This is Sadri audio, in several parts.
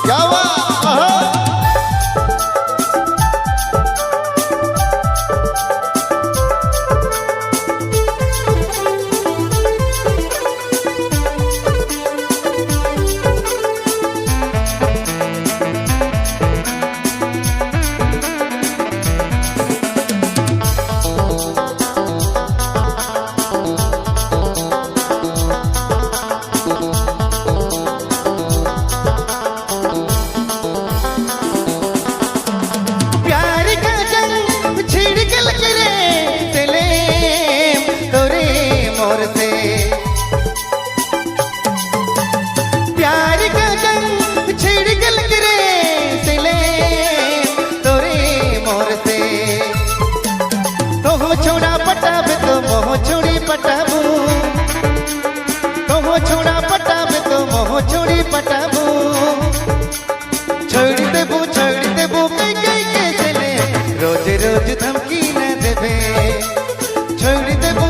क्या बात। प्यार का जंग छिड़ गल करे चले तोरे मोर से। प्यार का जंग छिड़ गल करे चले तोरे मोर से। तो छोड़ा पटाबे तो मोह छोड़ी पटाबू, तो छोड़ा पटाबे तो मोह छोड़ी पटाबू। छोड़ देबू कई कई के चले, रोज रोज धमकी न देबे। छोड़ देबू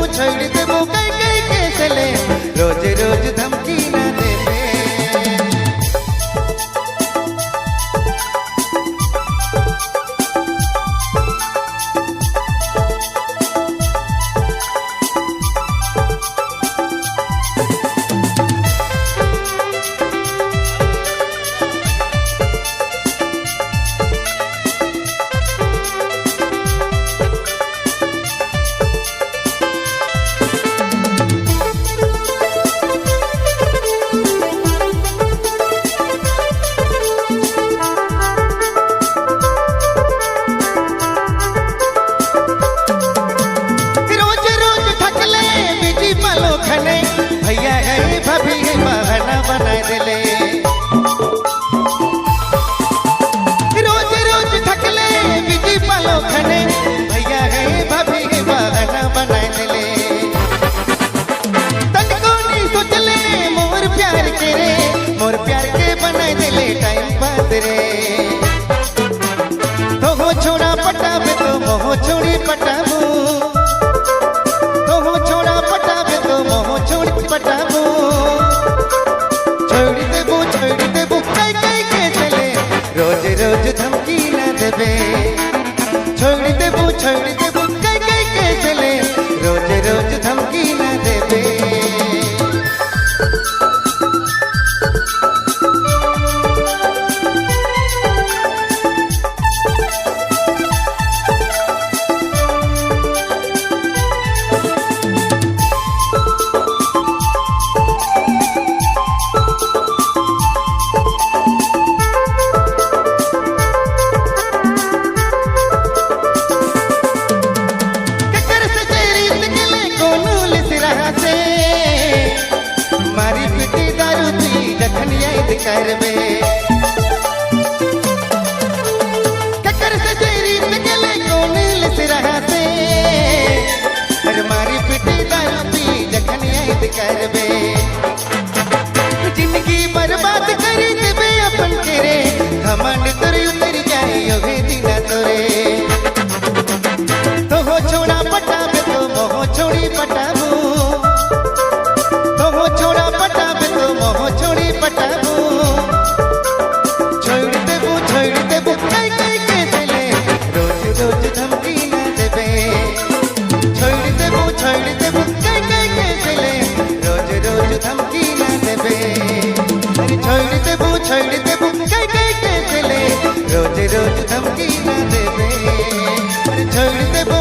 कई कई के चले, रोज रोज धमकी न देबे। रोज रोज थकले बिजी पालो खने, भैया है भाभी है बहाना बना दिले। रोज रोज थकले बिजी पालो खने, भैया है भाभी है बहाना बना दिले। तनको नहीं सोचले मोर प्यार के रे, मोर प्यार के बना दिले टाइम पास रे। तो हो छोड़ा पटाबे तो मोह छोड़ी पटाबू, तो छोड़ा पटाबे तो मोह छोड़ी पटाबू। छोड़ देबू कई कई के चले, रोज रोज धमकी न देबे। छोड़ देबू कई कई के चले, रोज रोज धमकी न देबे। ककर से तेरी निकले कोनो लिसरा से, मारी पिटी दारू थी जखन याद करबे। ककर से तेरी निकले कोनो लिसरा से, अरे मारी पिटी दारू थी जखन याद करबे। जिंदगी बर्बाद कर देबे अपन के रे, घमंड तोरे उतर जाए ओहे दिना तोरे। तो हो छोड़ा पटाबे तो मोह छोड़ी पटाबू, तो हो छोड़ा पटाबे तो मोह छोड़ी पटाबू। छोड़ देबू कई कई के चले, रोज रोज धमकी न देबे। छोड़ देबू कई कई के चले, रोज रोज धमकी न देबे। अरे छोड़ देबू कई कई के चले, रोज रोज धमकी न देबे। अरे छोड़ देबू